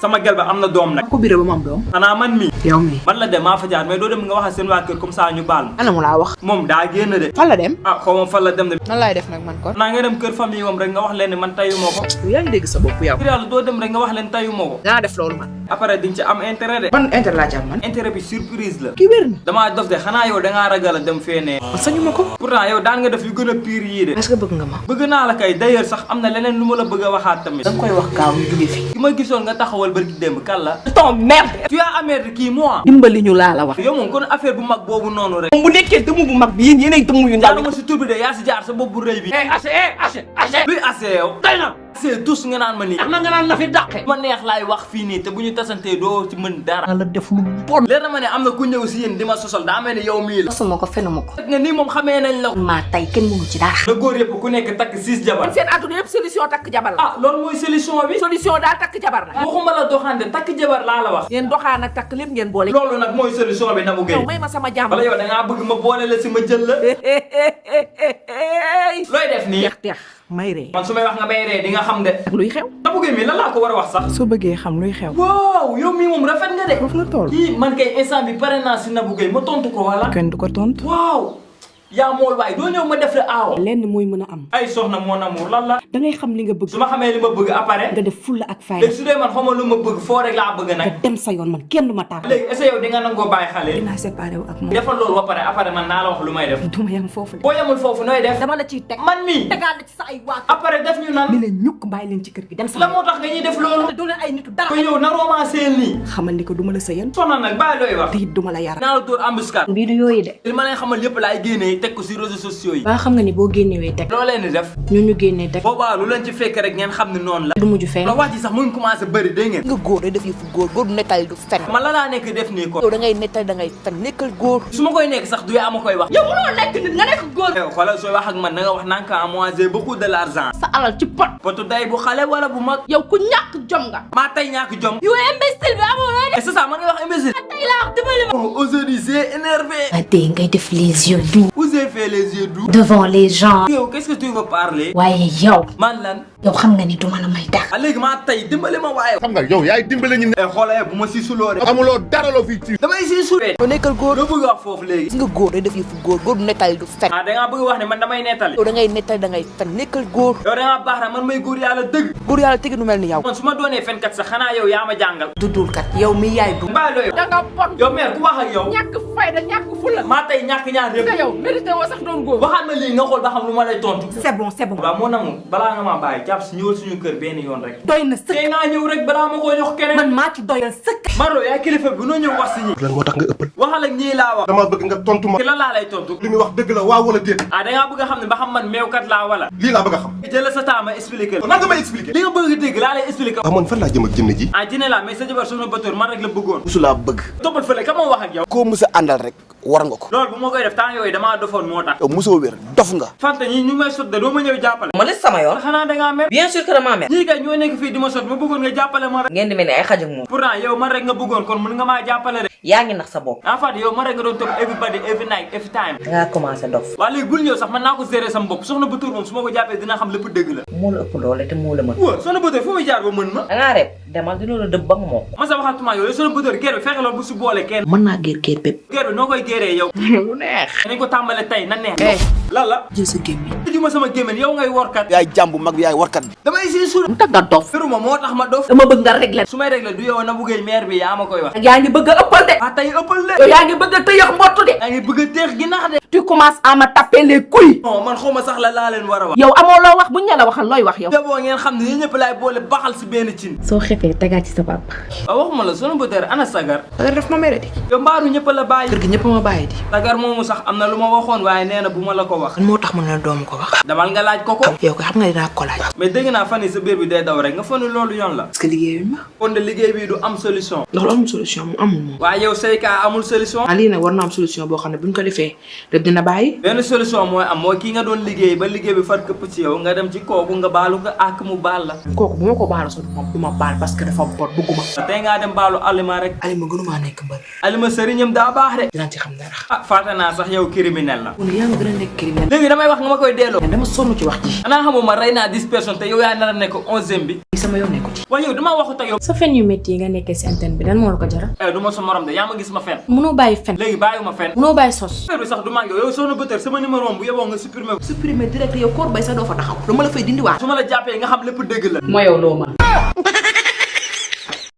sama gel ba am na doom nag. ko biré ba mu am doom. xanaa man mi yow mi man la dem maa fa jaar mais doo dem nga wax seen waa kër comme ça ñu baal ma. ana mu laa wax. moom daa génn de. fan la dem. ah xaw ma fan la dem de. nan laay def nag man kon. naa nga dem kër famille moom rek nga wax leen ne man tayu ma ko. yaa ngi dégg sa bopp yow. yàlla doo dem rek nga wax leen tayu ma ko. danaa def loolu man. après di nga ci am intérêt de. ban intérêt laa ci am man. intérêt bi surprise la. kii wér na. damaa dof de xanaa yow dangaa ragal a dem fee ne. man sañu ma ko. pourtant yow daan nga def yu gën a pire yii de. est-ce que bëgg nga ma. bëgg naa la kay d'ailleurs sax am na leneen lu ma la bëgg a waxaat tamit. da nga koy wax gaaw ñu jóge fi. ki ma gisoon nga taxawal barki démb kan la. ton merde. tu as amee kii moi. dimbali ñu laa la wax. yow moom kon affaire bu mag boobu noonu rek. moom bu nekkee dëmm bu mag bi yéen yéenay dëmm yu ndaw. ma si tur bi de yaa si jaar sa bopp bu rëy bi. luy assez yow. doy na. c'est tous nga naan ma nii. am na nga naan la fi dàqe. ma neex laay wax fii nii te bu ñu tasantee doo ci mën dara. la def lu bon. leer na ma ne am na ku ñëw si yéen di ma sosal daa mel ni yow mii la. suma ko fenuma ko. nga nii moom xamee nañ la. maa tey kenn mënu ci dara. na góor yëpp ku nekk takk 6 jabar. seen àdduna yëpp solution takk jabar la. ah loolu mooy solution bi. solution daal takk jabar la. waxuma la doxande takk jabar laa la wax. ngeen doxaan ak takk lépp ngeen boole. loolu nag mooy solution bi Nabou Gueye. yow may ma sama jàmm. wala yow da ngaa bëgg ma boole la si ma jël la. looy def nii. teex may ree. man su may wax nga may ree di nga xam de. ak luy xew. Nabou Gueye mi lan laa ko war a wax sax. soo bëggee xam luy xew. waaw yow mii moom rafet nga de. foofu nga toll. kii man kay instant bi pare naa si Nabou Gueye ma tontu ko wala. kenn du ko tontu. waaw. yaa mool waay doo ñëw ma def la aawa. lenn mooy mën a am. ay soxna mon amour lan la. da ngay xam li nga bëgg. su ma xamee li ma bëgg après. nga def fulla ak fayda. léegi su dee man xaw ma lu ma bëgg foo rek laa bëgg nga nag. dem sa yoon man kenn du ma tàgg. léegi est-ce que yow di nga nangoo bàyyi xale. dinaa séparé wu ak moom. defal loolu ba pare après man naa la wax lu may def. du ma yem foofu boo yemul foofu nooy def. dama la ciy teg. man mii. tegaat la ci sa ay waat. après def ñu nan. ni leen ñukk bàyyi leen ci kër gi dem sa. la moo tax nga ñuy def loolu. doo leen ay nitu dara. ko yow na romancé nii. xamal ni ko du ma la sëyan. soxna nag bàyyi looy wax. te it du ma la yar. naa la dóor embuscade. bii du yooyu de. li ma leen xamal yëpp laay génnee teg ko si réseaux sociaux yi. ba xam nga ni boo génnewee teg. loo leen di def. ñun ñu génnee teg. boobaa lu leen ci fekk rek ngeen xam ne noonu la. du mujj fenn. la wax ji sax mu ngi commencé bëri dégg ngeen. nga góor day def yëfu góor góor du nettali du fen. man la laa nekk def nii ko. yow da ngay nettali da ngay fen nekkal góor. su ma koy nekk sax du yaa ma koy wax. yow mënoo nekk nit nga nekk góor. yow xoolal sooy wax ak man na nga wax naan ka moi j'ai beaucoup de l'argent. sa alal ci pot. potu day bu xale wala bu mag. yow ku ñàkk jom nga. maa tey ñàkk jom. yow imbécile bi amoo looy def. et c'est ça man nga wax imbécile. tey laa wax dimbali ma. Oh, aujourd'hui c'est énervé. a dee ngay def les yeux doux. Vous avez fait les yeux doux. devant les gens. yow qu'est-ce que tu veux parler. waaye yow. man lan. yow xam nga ni du ma la may dara. ah léegi maa tey dimbali ma waaye. xam nga yow yaay dimbale ñu ne. xoolee bu ma siisuloo rek. amuloo dara loo fiy ci. damay siisul. yow nekkal góor. loo bëgg wax foofu léegi. gis nga góor day def yëfu góor góor du nettali du fen. ah da ngaa bëgg wax ne man damay nettali. yow da ngay nettali da ngay fen nekkal góor. yow da ngaa baax na man may góor yàlla dëgg. góor yàlla tegi nu mel ni yow. man su ma doonee fenkat sax xanaa yow yaa ma jàngal. du dul kat yow mi yaay du. mbaa looy. da nga bon. yow mère ku wax ak yow. ñàkk fayda ñàkk fulla. maa tey ñàkk ñaar nga yëpp. yow mérité woo sax doon góor. waxaat ma lii nga xool ba xam lu ma lay tontu. c'est bon c'est bon. waaw moo namu balaa nga maa bàyyi jàpp si ñëwal suñu kër benn yoon rek. doy na sëkk. tey ngaa ñëw rek balaa ma koo jox keneen. man maa ci doyal sëkk. Marlo yaa kilifa bi noo ñëw wax si ñi. lan moo tax nga ëppal. waxal ak ñii laa wax. dama bëgg nga tontu ma. ki lan laa lay tontu. li muy wax dëgg la waaw wala déet. ah da ngaa bëgg a xam ne ba xam man meewkat laa wala. lii laa bëgg a xam. jël sa temps ma expliqué la. nan nga may expliquer. li nga bëgg a dégg laa lay expliqué. ah man fan laa jëm ak jënd ji. ah dina la mais sa jabar soxna Batoor man rek la bëggoon. musulaa bëgg. toppal fële ka moo wax ak yow. koo mus a àndal rek war nga ko. loolu bu ma koy def temps yooyu damaa dofoon moo tax. yow musoo wér dof nga. fanta ñi ñu may sot de doo ma ñëw jàppale. ma les sama yoon. xanaa da ngaa mer. bien sûr que dama mer. ñii kay ñoo nekk fii di ma sot ma bëggoon nga jàppale ma rek. ngeen di mel ni ay xaj ak moom. pourtant yow man rek nga bëggoon kon mën nga maa jàppale rek. yaa ngi nax sa bopp. en fait yow man rek nga doon topp everybody every night every time. dangaa commencé dof. waa léegi bul ñëw sax man naa ko gérer sama bopp soxna Batoor moom su ma ko jàppee dina xam lépp dëgg la. moo la ëpp doole te moo la mën. waaw soxna Batoor fu muy jaar ba mën ma. dangaa reeb demal dina la dëbb ba nga moom. ma sa waxatuma yow soxna Batoor géer bi fexe loolu bu si boole kenn. mën naa géer géer bépp. géer bi noo koy géeree yow. lu neex. nañ ko tàmbale tey na neex. lan la. jël sa gémmiñ. tëjuma sama gémmiñ yow ngay workat. yaay jàmbu mag bi yaay warkat bi. damay siy suul. mu tag nga dof. firuma moo tax ma dof. dama bëgg nga régler. su may régler du yow Nabou Gueye maire bi yaa ma koy wax. yaa ngi bëgg a ëppal de. ah tey ëppal de. yow yaa ngi bëgg a tëyëx mbottu de. yaa ngi bëgg a teex ginax de. tu commences à me taper les couilles. non man xaw ma sax la laa leen war a wax. yow amoo loo wax buñ ne la waxal looy wax yow. boo ngeen xam ne yéen ñëpp laay boole baxal si benn cin. soo xefee tegaat ci sa papa. waaw waxuma la soxna Batoor ana sagar. sagar def ma mere di. yow mbaaru ñëpp la bàyyi. kër gi ñëpp ma bàyyi di. sagar moomu sax am na lu ma waxoon waaye nee na bu ma la ko wax. man moo tax ma ne la doomu ko wax. damal nga laaj ko ko. yow ko xam nga dinaa ko laaj. mais dégg naa fan yi sa biir bi day daw rek nga fan loolu yoon la. parce que liggéeyuñ ma. kon de liggéey bi du am solution. ndax lu amul solution mu amul moom. waaye yow say kaa amul solution. ah lii nag war na am solution boo xam ne buñ ko defee lépp dina bàyyi. benn solution mooy am mooy kii nga doon liggéey ba liggéey bi far këpp ci yow nga dem ci kooku nga baalu ko ak mu baal la. kooku bu ma ko baalu sax du ma baal parce que dafa bon bëgguma. tey ngaa dem baalu alima rek. Alima gënumaa nekk mbër. alima sëriñam daa baax de. dinaa ci xam dara. ah fàtte naa sax yow criminel la. kon yaa ngi gën a nekk criminel. léegi damay wax nga ma koy delloo. yow. dama sonn ci wax ji. xanaa xamoo ma rey naa 10 personnes te yow yaa nar a nekk 11e bi. sama yoon nekku ci. waaye yow damaa waxut ak yow. sa fen yu métti yi nga nekkee si antenne bi lan moo la ko jaral. du ma sa morom de yaa ma gis ma fen. munoo bàyyi fen. léegi bàyyiwuma fen. munoo bàyyi sos. affaire bi sax du ma ak yow soxna Bëtër sama numéro bu yeboo nga supprimer ko. supprimer direct yow koor bay sax doo fa taxaw. dama la fay dindiwaat. su ma la jàppee nga xam lépp dëgg la. moo yow loo ma.